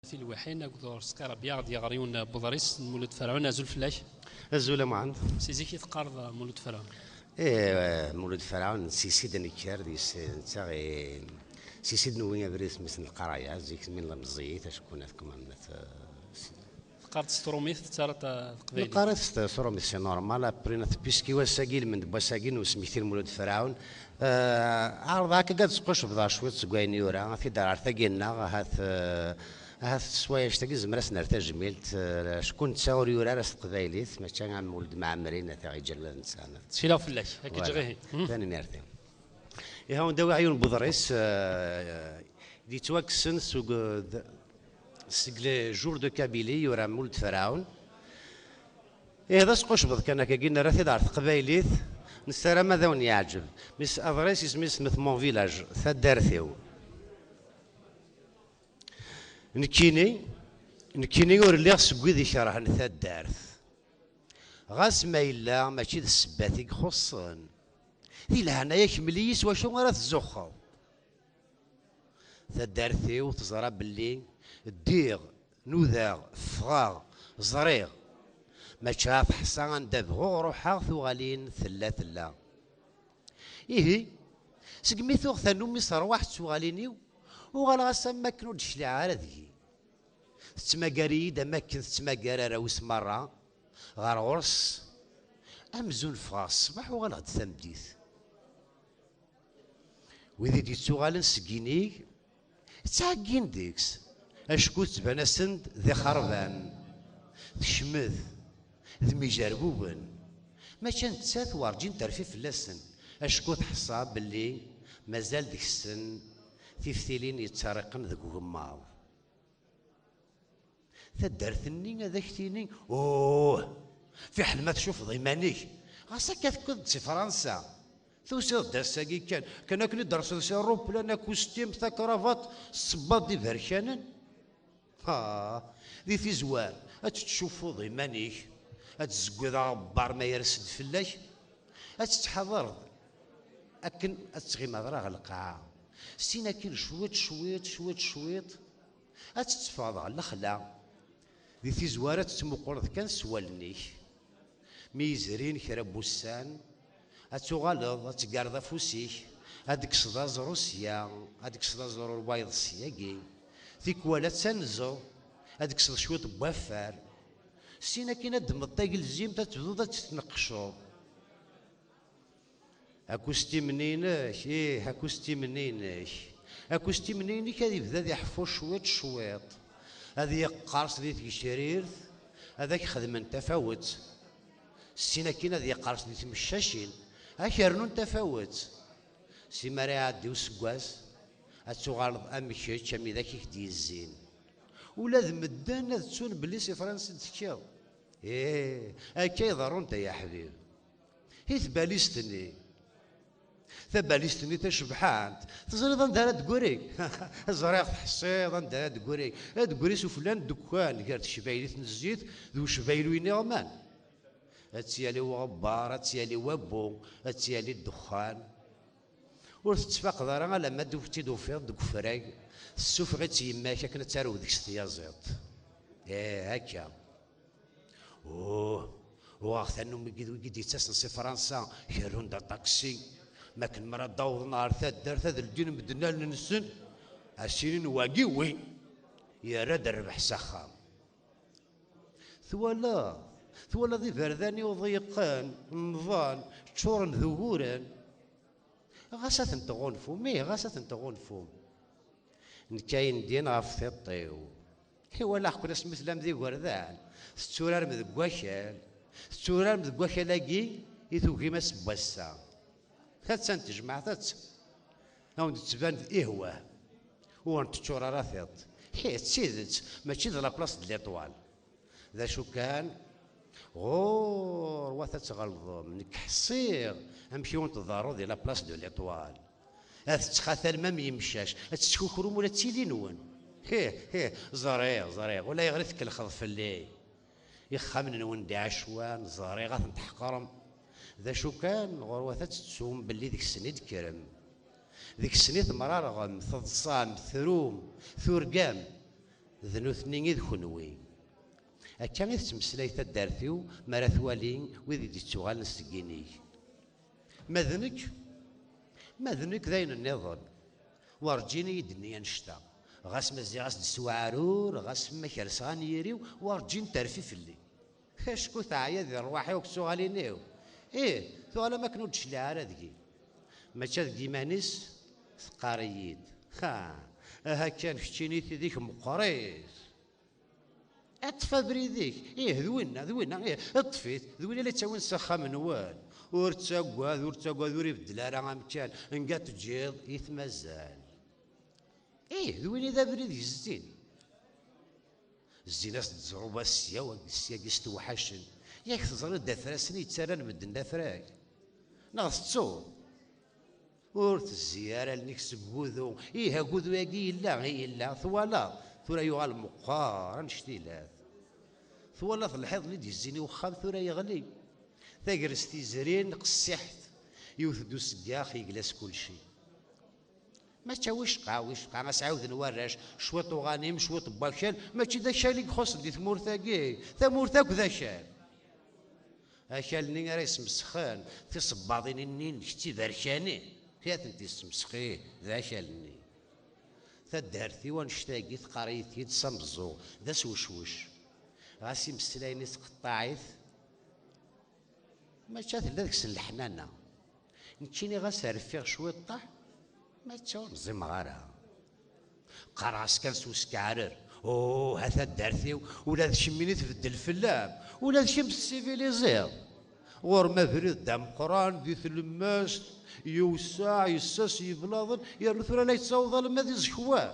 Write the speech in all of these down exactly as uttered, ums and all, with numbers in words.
Tilwiḥin akked Urezqi Ṛebya, ɣ-d-yeɣr yiwen n uḍris n Mulud Ferɛun. Azul fell-ak. Azul a Muɛand. Si zik i teqqareḍ, uh, Mulud Ferɛun? Eh, Mulud Ferɛun, si sid nekker, di s-, netta i, si sid newwi abrid s mmi-s n lqraya, zik mi nella meẓẓiyit, acku nat kman nat, eh, Teqqareḍ s trumit, tettaraḍ, uh, taqbaylit? Neqqar-it s trumit, c'est normal, après nat, puisque wass-agi, lmend n wass-agi n usmekti n Mulud Ferɛun, eh, ɛerḍeɣ akka ad squcebḍeɣ cwiṭ seg wayen yura, ad t-id-rreɣ ar tagi-nneɣ, ahat, eh, ahat s wayect-agi nezmer ad s-nerr tajmilt, eh, acku netta ur yura ara s teqbaylit, mačči am Mulud Mɛemmri, nat aɣ-yeǧǧan ula d netta, nat. Ttkileɣ fell-ak, ad k-ǧǧeɣ ihi. Voilà. Tanemmirt-im. Ihi ad wen-d-awiɣ yiwen n uḍris, eh, d-yettwakksen seg, d-, seg Les Jours de Kabylie, yura Mulud Ferɛun. Ih, d asqucbeḍ kan akkagi, nerra-t-id ɣer teqbaylit, nessaram ad awen-yeɛǧeb. Mis aḍris isem-is Met Mon Village, taddart-iw. Nekkini, nekkini ur lliɣ seg wid ikerhen taddart. Ɣas ma yella mačči d ssebbat i ixuṣṣen. Di leɛnaya kemmel-iyi s wacu ara tzuxxeḍ. Taddart-iw teẓra belli ddiɣ, nudaɣ, ffɣeɣ, ẓriɣ. Mačči ɣef ḥsa anda bɣuɣ ruḥeɣ, tuɣalin tella tella. Ihi, segmi tuɣ tannumi s rrwaḥ d tuɣalin-iw, uɣaleɣ-as am wakken ur d-cliɛeɣ ara deg-i. Tettmagar-iyi-d am wakken tettmagar arraw-is merra ɣer ɣur-s, amzun ffɣeɣ ṣṣbeḥ uɣaleɣ-d tameddit. Wid i d-yettuɣalen seg inig, ttɛeggin deg-s, acku tettban-asen-d d ixerban, tecmet, d mm ijerbuben. Mačči nettat werǧin terfi fell-asen, acku teḥṣa belli mazal deg-sen tiftilin yettarriqen deg ugemmaḍ. Taddart-nni ad ak-tini, uh, fiḥel ma tcufeḍ iman-ik, ɣas akka tekkiḍ-d si Fransa, tusiḍ-d ass-agi kan, kan akken i d-terseḍ si ṛṛuplan, akustim, takravat, tṣebbaḍ-d iberkanen. Ha, di tizwar, ad tettcuffuḍ iman-ik, ad tzeggiḍ aɣebbar ma yers-d fell-ak, ad tettḥadareḍ akken ad tɣimeḍ ara ɣer lqaɛa. Sin akin cwiṭ, cwiṭ, cwiṭ, cwiṭ, ad tetteffɣeḍ ɣer lexla. Di tizwara ad tettmuquleḍ kan s wallen-ik. Mi yezrin kra n wussan, ad tuɣaleḍ ad teggareḍ afus-ik, ad d-tekkseḍ aẓru sya, ad d-tekkseḍ aẓru n wayeḍ syagi. Tikwal ad tanzeḍ, ad d-tekkseḍ cwiṭ n waffar. Sin akin ad d-temmeḍ tagelzimt, ad tebduḍ ad tt-tneqqceḍ. Akustim-nni-inek, ih, akustim-nni-inek. Akustim-nni-inek ad yebda ad iḥeffu cwiṭ, cwiṭ. Ad yeqqers di tgecrirt, ad ak-xedmen tafawet. Sin akin ad yeqqers di tmeccacin, ad ak-rnun tafawet. Si mi ara iɛeddi useggas, ad tuɣaleḍ am kečč, am widak i k-d-yezzin. Ula d medden ad ttun belli si Fransa i d-tekkiḍ. Ih, akka i ḍerrunt, ay aḥbib. I tbalizt-nni? Tabalizt-nni tacebḥant, teẓriḍ anda ara d-teggri? Ẓriɣ teḥṣiḍ anda ara d-teggri. Ad d-teggri sufella n ddekkan, gar tecbaylit n zzit d ucbaylu iniɣman. Ad tt-yali uɣebbar, ad tt-yali wabbu, ad tt-yali ddexxan. Ur tettfaqeḍ ara alamma d ur tt-id-tufiḍ deg ufrag, tessufeɣ-itt yemma-k akken ad tarew deg-s tyaziḍt. Ih, akka. Uh, uɣeɣ tannumi deg wigi d-yettasen si Fransa, kerrun-d aṭaksi. Mi akken mi ara d-awḍen ɣer taddart, ad ldin medden allen-nsen, ad s-inin wagi wi, yerra-d rrbeḥ s axxam. Twalaḍ, twalaḍ iberdan-iw ḍeyqen, mḍan, ččuren d uguren. Ɣas ad ten-tɣunfum, ih, ɣas ad ten-tɣunfum. Nekk ayen din ɣef tiṭ-iw. I walaɣ-ken asmi tellam d igerdan, tetturarem deg wakal, tetturarem deg wakal-agi i tugim ass n wass-a. Attan tejmaɛt, ad awen-d-tban d ihwah, ur n-teččur ara tiṭ. Hi, d tidet, mačči d la place de l'étoile. D acu kan, ɣur-wat ad tɣelḍem, nekk ḥṣiɣ amek i wen-tḍerru di la place de l'étoile. Ad tettxatalem am yemcac, ad tettkukrum ula d tili-nwen. Hi, hi, ẓriɣ, ẓriɣ, ulayɣer i tkellxeḍ fell-i. Ixxamen-nwen d iɛecwan, ẓriɣ ad ten-tḥeqrem. D acu kan, ɣur-wat ad tettum belli deg-sen i d-tekkrem. Deg-sen i temrarɣem, teḍsam, trum, turgam. D nutni i d kenwi. Akka i tettmeslay taddart-iw mi ara twali wid i d-ittuɣalen seg inig. Ma d nekk, ma d nekk d ayen nniḍen. Werǧin i yi-d-tenni annect-a. Ɣas ma zziɣ-as-d s weɛrur, ɣas ma kerseɣ anyir-iw, werǧin terfi fell-i. Acku teɛya di rrwaḥ-iw akked tuɣalin-iw. Ih, tuɣal am akken ur d-tecliɛ ara deg-i. Mačči deg yiman-is, teqqar-iyi-d: "Ha, aha kan keččini tidi-k meqqrit. Ṭṭef abrid-ik. Ih, d winna, d winna, ih, ṭṭef-it. D winna i la yettawin s axxam-nwen. Ur ttagad, ur ttagad, ur ibeddel ara amkan. Nga teǧǧiḍ i t-mazal." Ih, d win i d abrid yezzin. Zzin-as-d ẓruba sya wagi, syagi s tewḥacen. Yak teẓriḍ d afrasen i yettarran medden d afrag? Neɣ tettuḍ? Ur tezzi ara allen-ik seg ugudu. Ih, agudu-agi yella, i yella, twalaḍ. Tura yuɣal meqqar annect-ilat. Twalaḍ lḥiḍ-nni d-yezzin i uxxam, tura yeɣli. Tagrest yezrin qessiḥet. Yewwet-d useggax, yegla s kulci. Mačči wicqa, wicqa, a s-ɛawden warrac, cwiṭ uɣanim, cwiṭ n wakal, mačči d akal i ixuṣṣen di tmurt-agi, tamurt akk d akal. Akal-nni ara yesmesxen, tisebbaḍin-nni-inek d tiberkanin, i ad tent-yessemsex, ih, d akal-nni. Taddart-iw annect-agi teqqar-iyi-t-id s ameẓẓuɣ, d aswecwec. Ɣas imeslayen-is qeṭṭaɛ-it, mačči tella deg-sen leḥnana. Nekkini ɣas rfiɣ cwiṭṭaḥ, mačči ur nẓimeɣ ara. Qqareɣ-as kan s uskeɛrer: "Oh, ha taddart-iw, ula d kemmini tbeddel fell-am, ula d kemm tessiviliziḍ. Ɣur-m abrid d ameqqran di tlemmast, yewseɛ, yessas yeblaḍen, yernu tura la yettaweḍ alamma d iẓekwan."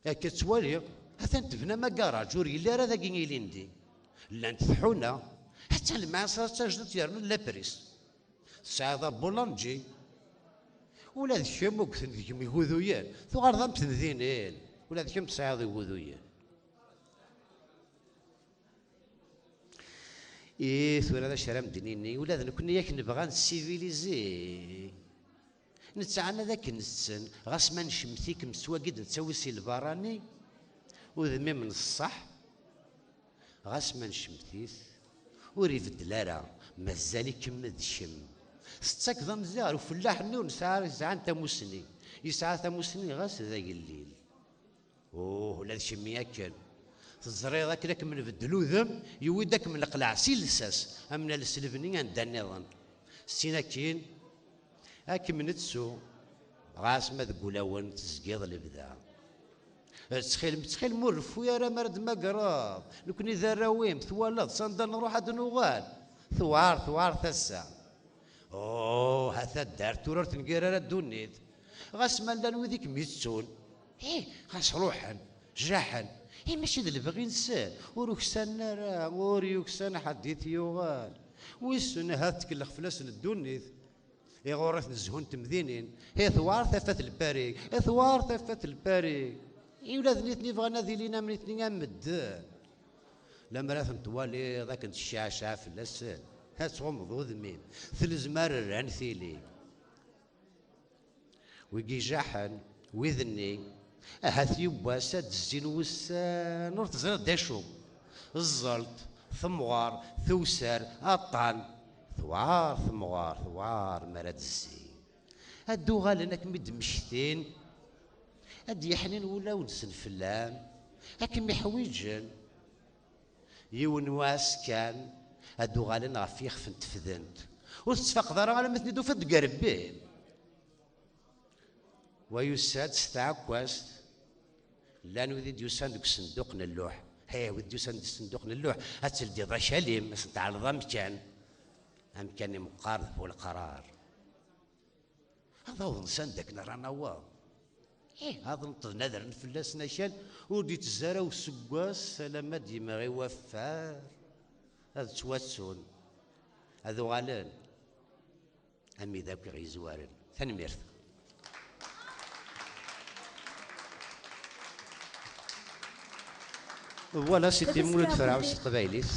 Akka ttwaliɣ, atan tebnam agaṛaj, ur yelli ara dagi ilindi. Llant tḥuna, ha-tt-a lmɛaṣra d tajdiṭ yernu lapris. Tesɛiḍ abulanǧi. Ula d kemm ugten deg-m iguduyen, tuɣaleḍ am temdinin. Ula d kemm tesɛiḍ iguduyen. Ih, tura d acu ara m-d-nini, ula d nekkni yak nebɣa nessivilizi. Nettɛanad akken nessen, ɣas ma necmet-ikem s wagi d-nettawi si lbarrani, udem-im n ṣṣeḥ, ɣas ma necmet-it, ur ibeddel ara, mazal-ikem d kemm. Tettakeḍ amezzi ɣer ufellaḥ-nni ur nesɛi ara, yesɛan tamusni. Yesɛa tamusni ɣas d agellil. Uh, ula d kemmi akken. Teẓriḍ akken ad kem-nbeddel udem, yewwi-d ad kem-neqleɛ si lsas, am na lesleb-nni anda nniḍen. Sin akkin, ad kem-nettu, ɣas ma deg ulawen tezgiḍ lebda. Ttxil-m, ttxil-m, ur reffu ara mi ara d-tmagreḍ. Nekni d arraw-im, twalaḍ, s anda nruḥ ad d-nuɣal. Tewɛer, tewɛer tasa. Oh, ha taddart, tura ur tengir ara ddunit. Ɣas ma llan wid i kem-yettun, ih, ɣas ruḥen, jaḥen, ih, mačči d lebɣi-nsen, ur uksanen ara, ur yuksan ḥedd i t-yuɣal. Wissen ahat tkellex fell-asen ddunit. Iɣurr-iten zzhu n temdinin, i tewɛer tafat n Lpari, i tewɛer tafat n Lpari. I ula d nitni bɣan ad ilin am nitni am medden. Lemmer ad ten-twaliḍ akken tecceɛceɛ fell-asen, ad tɣummeḍ udem-im, tlezm ar rran tili. Wigi ijaḥen, wid-nni, ahat yiwwas ad d-zzin wussan ur teẓriḍ d acu. Ẓẓelt, temɣer, tewser, aṭṭan, tewɛer temɣer, tewɛer mi ara d-zzin. Ad d-uɣalen ad kem-id-mmektin, ad d-yeḥnin wulawen-nsen fell-am, ad kem-iḥwiǧen. Yiwen wass kan, ad d-uɣalen ɣef yixef n tefdent. Ur tettfaqeḍ ara alamma ten-id-tufiḍ deg irebbi. Wa yusa-d s tɛekkazt, llan wid i d-yusan deg usenduq n lluḥ. He, wid d-yusan deg usenduq n lluḥ, ad teldiḍ akal-im, ad sen-tɛelleḍ amkan. Amkan imeqqar d bu leqrar. Ad awḍen s anda akken ara naweḍ. Ih, ad neṭṭden adren fell-asen akal, ur d-ittezzi ara useggas alamma d-yemɣi waffar, ad ttwattun, ad uɣalen am wid akk i ɣ-yezwaren. Tanemmirt. Voilà, c'était Mulud Ferɛun s teqbaylit.